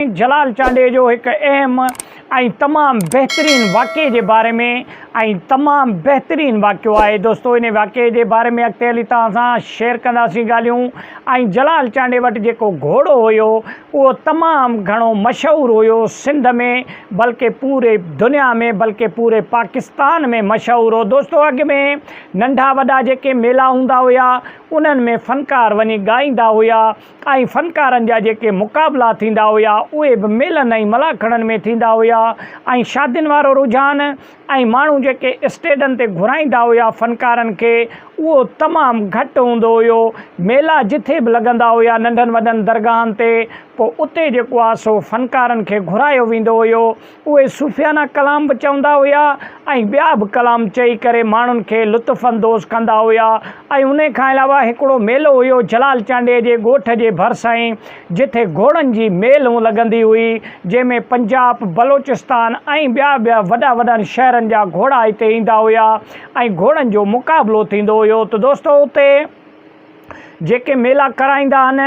جلال چانڊيي جو هڪ اهم ۽ تمام بهترين واقعي جي باري ۾ ۽ تمام بهترين واقعو آهي دوستو ان واقعي جي باري ۾ اڳتي هلي توهان سان شيئر ڪنداسين ڳالهيون ۽ جلال چانڊيي وٽ جيڪو گهوڙو هيو اهو تمام گهڻو مشهور هيو سنڌ ۾ بلڪه پوري دنيا ۾ بلڪه پوري پاڪستان ۾ مشهور هو دوستو اڳ ۾ ننڍا وڏا جيڪي ميلا هوندا هيا انهن ۾ فنڪار وڃي ڳائيندا هيا ۽ فنڪارن جا جيڪي مقابلا ٿيندا هيا اهي به ميلن ۽ ملاکڙن ۾ ٿيندا هيا ۽ شادين وارو رجحان ۽ ماڻهو جيڪي اسٽيجن تي گهرائيندا هيا فنڪارن کي اهو تمام گهٽ هوندو هيو. ميلا جٿي به لڳندا هيا ننڍن وڏن درگاهن تي پوء اتي جيڪو آ سو فنڪارن کي گهرايو ويندو هيو. اهي صوفيانه ڪلام به چوندا هيا ۽ ٻيا به ڪلام چئي ڪري ماڻهن کي لطف اندوز ڪندا هيا ۽ انهي کان علاوه هڪڙو ميلو هيو جلال چانڊيي جي ڳوٺ جي ڀرسائين جٿي گهوڙن جي ميل لڳندي هئي جنهن ۾ پنجاب، بلوچستان ۽ ٻيا ٻيا وڏا وڏن شهرن جا گهوڙا هتي ايندا هيا ۽ گهوڙن جو مقابلو ٿيندو هيو ته دوستو اتي جيڪي ميلا ڪرائيندا آهن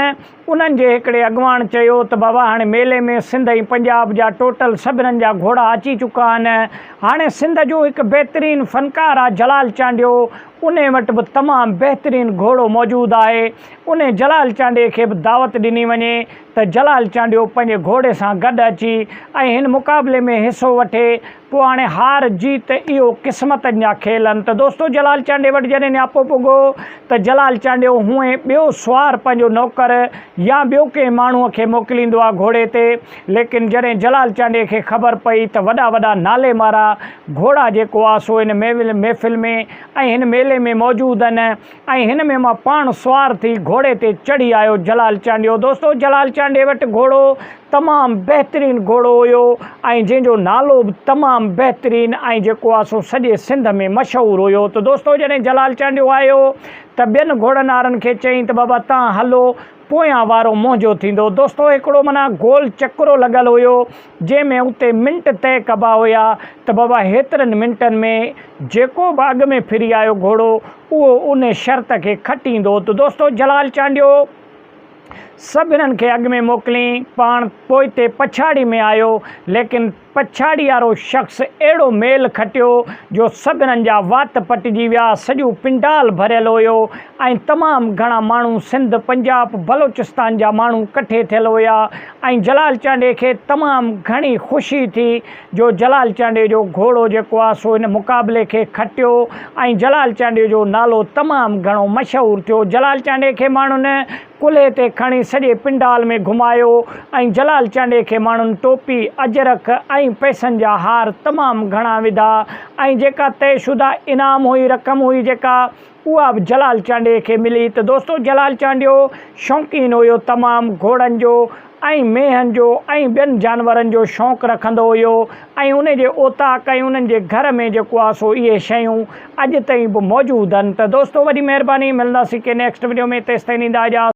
انهن جي هڪڙي اڳواڻ چيو ته بابا هاڻي ميلي ۾ سنڌ ۽ پنجاب جا ٽوٽل سڀنن جا گهوڙا اچي چڪا آهن هاڻي سنڌ جو هڪ بهترين فنڪار آ جلال چانڊيو انهي وٽ به تمام بهترين گهوڙو موجود آهي انهي جلال چانڊيي کي به دعوت ڏني وڃي ته جلال چانڊيو پنهنجي گهوڙي سان گڏ اچي ۽ هن مقابلي ۾ حصو وٺي پوء هاڻي هار جيت اهو قسمتن جا کيل آهن ته دوستو جلال چانڊيي وٽ جڏهن نياپو پڳو ته جلال چانڊيو هونئن ٻيو سوار پنهنجو نوڪر يا ٻيو ڪنهن ماڻهوء کي موڪليندو آهي گهوڙي تي ليڪن جڏهن جلال چانڊيي کي خبر پئي ته وڏا وڏا نالي مارا گهوڙا جيڪو آهي سو هن محفل ۾ ۽ هن ميلي ۾ موجود آهن ۽ هن ۾ مان پاڻ سوار ٿي گهوڙي تي چڙهي آيو جلال چانڊيو دوستو جلال چانڊيي وٽ گهوڙو تمام بهترين گهوڙو هيو ۽ جنهن جو نالو به تمام بهترين ۽ جيڪو آ سو سڄي سنڌ ۾ مشهور هيو ته دوستو جڏهن جلال چانڊيو آيو ته ٻين گهوڙن وارن کي چيائين ته بابا تان هلو پويان وارو منهنجو ٿيندو. دوستو هڪڙو معنيٰ گول چڪرو لڳل هيو جنهن ۾ اتي منٽ طئي ڪبا هيا ته بابا هيترن منٽن ۾ جيڪو به اڳ ۾ ڦري آيو گهوڙو اهو ان شرط کي کٽيندو ته دوستو جلال چانڊيو سڀنن کي اڳ ۾ موڪلين پاڻ پوئتي پڇاڙي ۾ آيو ليڪن پڇاڙي وارو شخص اهڙو ميل کٽيو جو سڀنن جا وات پٽجي ويا، سڄو پنڊال ڀريل هيو ۽ تمام گهڻا ماڻهو سنڌ، پنجاب، بلوچستان جا ماڻهو ڪٺي ٿيل هيا ۽ جلال چانڊيي کي تمام گهڻي خوشي ٿي جو جلال چانڊيي جو گهوڙو جيڪو آ سو ان مقابلي کي کٽيو ۽ جلال چانڊيي جو نالو تمام گهڻو مشهور ٿيو. جلال چانڊيي کي ماڻهن ڪلهي تي کڻي سڄي پنڊال ۾ گهمايو ۽ جلال چانڊيي کي ماڻهن ٽوپي، اجرڪ ۽ پئسن جا هار تمام گهڻا وڌا ۽ جيڪا طئي شده انعام هئي رقم هئي جيڪا اها به جلال چانڊيي کي ملي ته دوستو جلال چانڊيو شوقين هيو تمام گهوڙن جو ۽ مينهن جو ۽ ٻين جانورن جو شوق رکندو هيو ۽ ان جي اوطاق ۽ انهن جي گهر ۾ جيڪو آهي سو اهي شيون اڄ تائين به موجود آهن ته دوستو وڏي مهرباني ملنداسين ڪنهن نيڪسٽ وڊيو ۾ تيستائين ڏيندا اجازت.